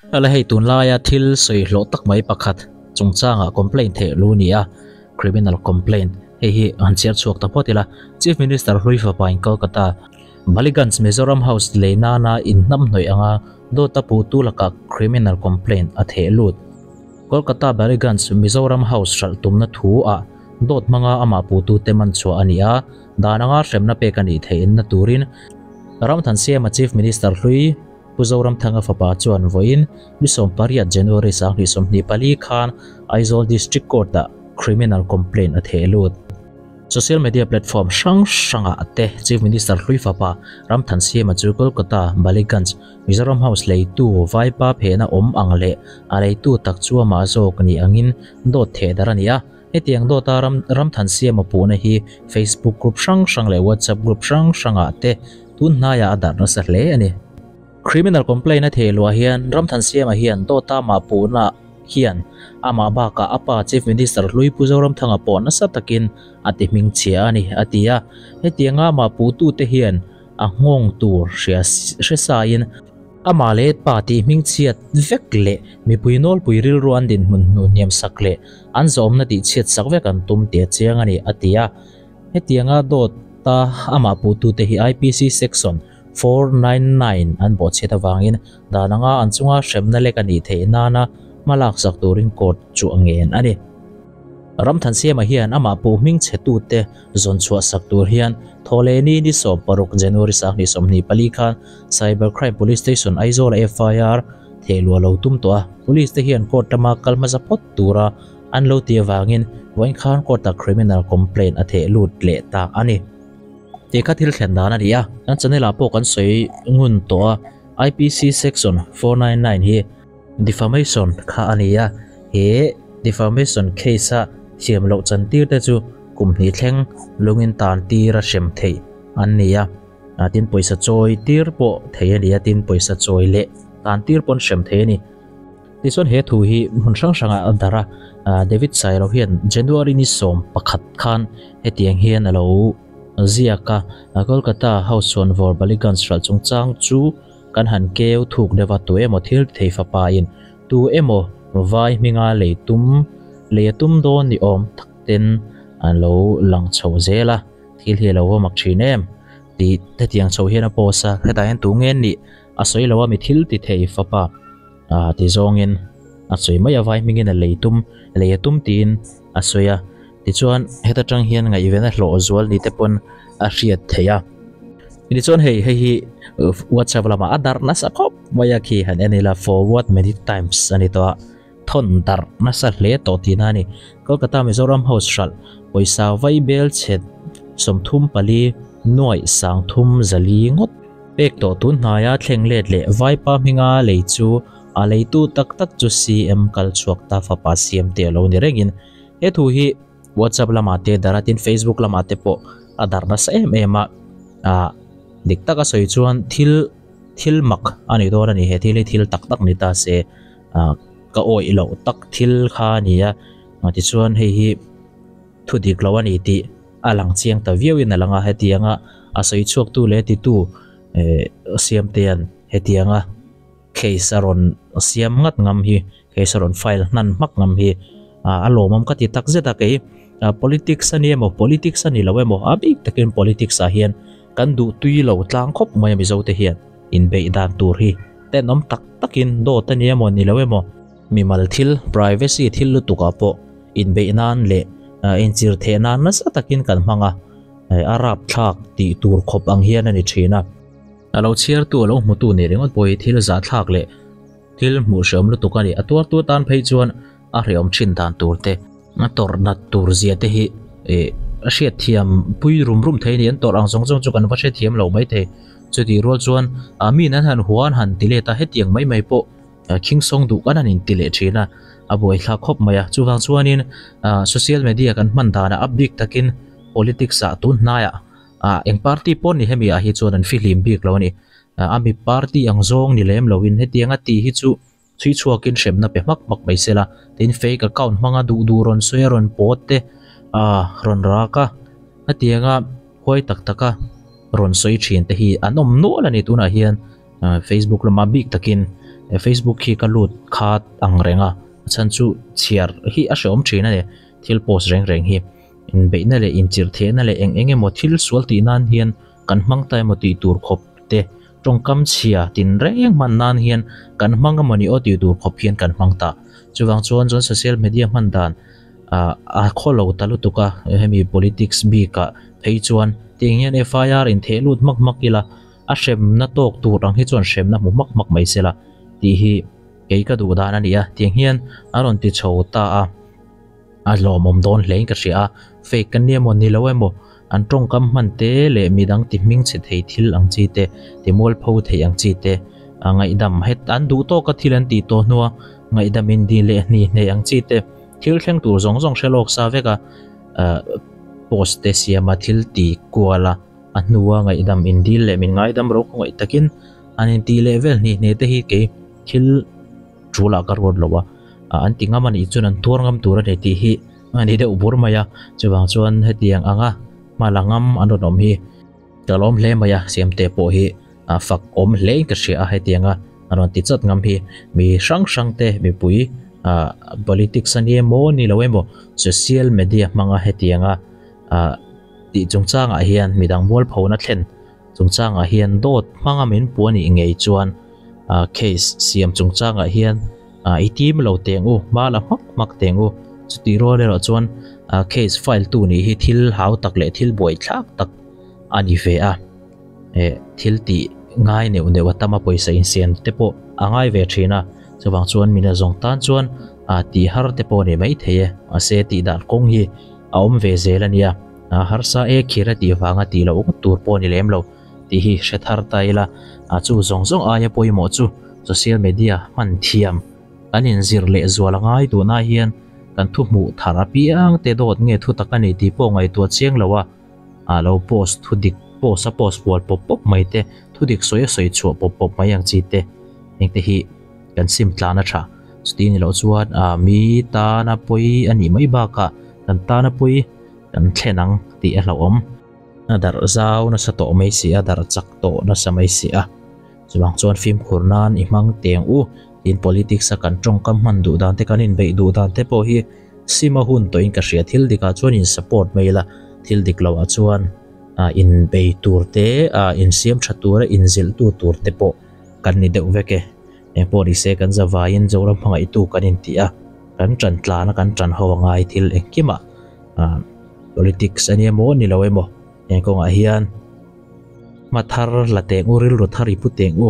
Ala hei tunlaia thil sawi hlawh tak mai pakhat chungchangah complaint theih lu ni a, criminal complaint hei hi han chhiar chhuak ta phawt ila. Chief Minister hlui fapa in Kolkata Ballygunge Mizoram House lei nana inhnamhnawih anga dawta puhtu lakah criminal complaint a theh lut. Kolkata Ballygunge Mizoram House hralh tumna thu ah dawt hmanga amah puhtute man chhuah a ni a, dan anga hremna pek a nih theihnna turin Ramthansiama Chief Minister hlui Pu Zoramthanga fapa chuan vawiin ni 18 January 2024 khan Aizawl District Court-ah criminal complaint a theh lut. Social media platform hrang hrangah te Chief Minister hlui fapa Ramthansiama chu Kolkata Ballygunge Mizoram House leitu Vaipa phehna awm ang leh a leitu tak chu amah zawk ni angin dawt theh dar a ni a. Hetiang dawta ram Ramthansiama puhna hi Facebook group hrang hrang leh WhatsApp group hrang hrangah te tun hnaiah a darh nasa hle a ni. Criminal complaint a theh luah hian Ramthansiama hian dawta amah puhna hian amah bakah a pa Chief Minister hlui Pu Zoramthanga pawh nasa takin a ti hmingchhia a ni, a ti a. Hetianga amah puhtute hian a nghawng tur hria hresain amah leh pa tih hmingchhiat vek leh mipui nawlpui rilru an dinhmun hnu hniam sak leh an zawmna tih chhiat sak vek an tum tih a chiang a ni, a ti a. Hetianga dawta amah puhtute hi IPC Section 499 an bawhchhiat avangin dan anga an chunga hremna lek a nih theih nana hma laksak turin court chu a ngen a ni. Ramthansiama hian amah puh hming chhetute zawn chhuah sak tur hian Thawhlehni ni 16 January 2024 khan Cyber Crime Police Station Aizawl-a FIR theh luah lo tum tawh a, Police te hian court lama kal hmasa phawt tura an lo ti avangin vawiin khan court-ah criminal complaint a theh lut leh ta a ni. Tih kha thil thlen dan a ni a, kan channel-ah pawh kan sawi ngun tawh a, IPC Section 499 hi Defamation kha a ni a, he defamation case-a thiam loh chantir te chu kum hnih thleng lungin tan tir a hrem theih an ni a, tin pawisa chawi tir pawh thei a ni a, tin pawisa chawi leh tan tir pawn hrem thei a ni. Tichuan he thu hi hmun hrang hrangah a darh a, David Sailo hian January ni 11 khan hetiang hian a lo ziak a, Kolkata House chhuanvawr Ballygunge hralh chungchang chu Kan han keu thuk deuh a, tu emaw thil thei fapa in tu emaw vai hminga lei tum, lei a tum dawn ni awm tak ten an lo lang chho zel a, thil hi a lo va mak thin em tih hetiang chho hian a post a, hetah hian tu nge nih a sawi lo a mi thil ti thei fapa ah ti zawngin a sawi mai a, vai hmingin a lei tum, lei a tum tiin a sawi a, tichuan heta tang hian ngaihven a hlawh zual ni te pawn a hriat theih a. Tichuan hei hei hi WhatsApp lamah a darh nasa khawp mai a khi han en ila forward many times a ni tawh a, thawn darh nasa hle tawh tihna a ni. Kolkata Mizoram House hralh pawisa vai bel chhe 34 nuaih 304 ngawt pek tawh tun hnaia thleng let leh vaipa hminga lei chu a leitu tak tak chu CM kal chhuak ta fapa siam te a lo ni rengin he thu hi WhatsApp lamah te darh a tin Facebook lamah te pawh a darh nasa em em a, ah dik taka sawi chuan thil thil mak a ni dawn a ni he thil hi thil tak tak ni ta se ah ka awih loh tak thil kha a ni a, tichuan hei hi thu dik lo a ni tih a lang chiang ta viau in a lang a, hetianga a sawi chhuak tu leh titu eh Siamtea'n hetianga case a rawn siam ngat ngam hi case a rawn file hnan hmak ngam hi a lawmawm ka ti tak zet a kei politics a ni emaw politics a ni lo emaw a bik takin politics ah hian kan duh tui lo tlang khawp mai a mizo te hian inbeih dan tur hi tenawm tak takin dawt a ni emaw ni lo emaw mimal thil privacy thil lutuk ah pawh inbeih nan leh inchir theh nan nasa takin kan hmang a a rapthlak tih tur khawp ang hian a ni thin a. A lo chhiartu a lo hmutu nih ringawt pawh hi thil zahthlak leh thil hmuh hreawm lutuk a ni. A tuartu tan phei chuan a hreawm thin dan tur te, a tawrh nat tur zia te hi a hriatthiam pui rum rum thei a ni. An tawrh ang zawng zawng chu kan va hrethiam lo mai thei. Chutih rual chuan miin an han hua an han ti let a, hetiang mai mai pawh khing sawng duh kan han inti leh thin a, a buaithlak khawp mai a. Chuvang chuanin social media kan hman danah a bik takin politics ah tun hnaiah Ah, eng party pawh ni hemi ah hi chuan an fihlim bik lo a ni. Ah, a mi party ang zawng ni lem loin hetiang a tih hi chu chhui chhuakin hremna pe hmak hmak mai se la. Tin, fake account hmanga duh duh rawn sawi a rawn pawt te, ah, rawn rak a, hetianga huai tak taka rawn sawi thin te hi an awm nual a ni tunah hian. Ah, Facebook lama bik takin Facebook hi ka lut khat ang reng a, a chhan chu chhiar hi a hreawm thin a ni, thil post reng reng hi. Inbeihna leh inchirhthehna leh eng eng emaw thil sual tih nan hian kan hmang ta emaw tih tur khawp te, tawngkam chhia tin reng hman nan hian kan hmang emaw ni aw tih tur khawp hian kan hmang ta. Chuvang chuan chuan social media hman dan a khaw lo ta lutuk a, hemi politics bikah phei chuan tiang hian FIR intheh lut hmak hmak ila a hremna tawk tur ang hi chuan hremna hmu hmak hmak mai sela tih hi kei ka duh dan a ni a, tiang hian a rawn ti chho ta a. A hlawmawm dawn hlein ka hria a, fake ka nia maw ni lo emaw, an tawngkam hman te leh midang ti hming chhe thei thil ang chi te, ti mualpho thei ang chi te, a ngaihdam het an duh tawka thil an tih tawh hnua ngaihdam in di leh hni hneh ang chi te, thil thleng tur zawng zawng hre lawk sa vek a, post te siama thil ti kual a, a hnua ngaihdam in dil leh min ngaidam ro khawngaih takin an intih leh vel hni hneh te hi kei thil Ṭulah ka ruat lo a, an ti ngam a nih chuan an tuar ngam tur a ni tih hi a ni deuh bur mai a, chuvang chuan hetiang anga hma la ngam an rawn awm hi ka lawm hle mai a, Siamte pawh hi fak awm hlein ka hria a, hetianga an rawn ti chat ngam hi mi hrang hrang te mipui politics a ni emaw ni lo emaw social media hmanga hetianga tih chungchangah hian midang mualphona thlen Chungchangah hian dawt hmanga min puh a nih ngei chuan case siam chungchangah hian i tim lo teng u, hma la hmak hmak teng u. Chutih rual erawh chuan case file tu nih hi thil hau tak leh thil buaithlak tak a ni ve a. Thil tih ngai neuh neuh a tam a pawisa insiam te pawh a ngai ve thin a. Chuvang chuan mina zawng tan chuan tih har te pawh a ni maithei e. Mahse tih dan kawng hi a awm ve zel a nia. A harsa e khir a tih vanga tih loh ngawt tur pawh a ni lem lo tih hi hre thar ta ila, a chu zawng zawng aia pawimawh chu social media hman thiam kan inzir leh zual a ngai tunah hian kan thu hmuh thar apiang te dawt nge thu tak a ni tih pawh ngaihtuah chiang lo a, a lo post thu dik post a post kual pawp pawp mai te, thu dik sawi a sawi chhuah pawp pawp mai ang chi te engte hi kan sim tlan a tha. Chuti ni loh chuan mi tana pawi a nih mai bakah kan tana pawi Kan thlen ang tih a hlauhawm. A darh zau nasa tawh mai si a, darh chak tawh nasa mai si a. Chuvang chuan fimkhur nan i hmang teng u tiin politics a kan tawngkam hman duh dan te kan inbeih duh dan te pawh hi sim a hun tawhin ka hria. Thil dikah chuan in support mai ila, thil dik loah chuan inbei tur te, insiam tha tura inzilhtu tur te pawh kan ni deuh vek e. Engpawh ni se kan zavaiin Zoram hmangaihtu kan inti a, kan tan tlana kan tan ho angai thil engkimah. Politics a nia maw ni lo emaw heng kawngah hian hma thar la teng u rilru thar i pu teng u.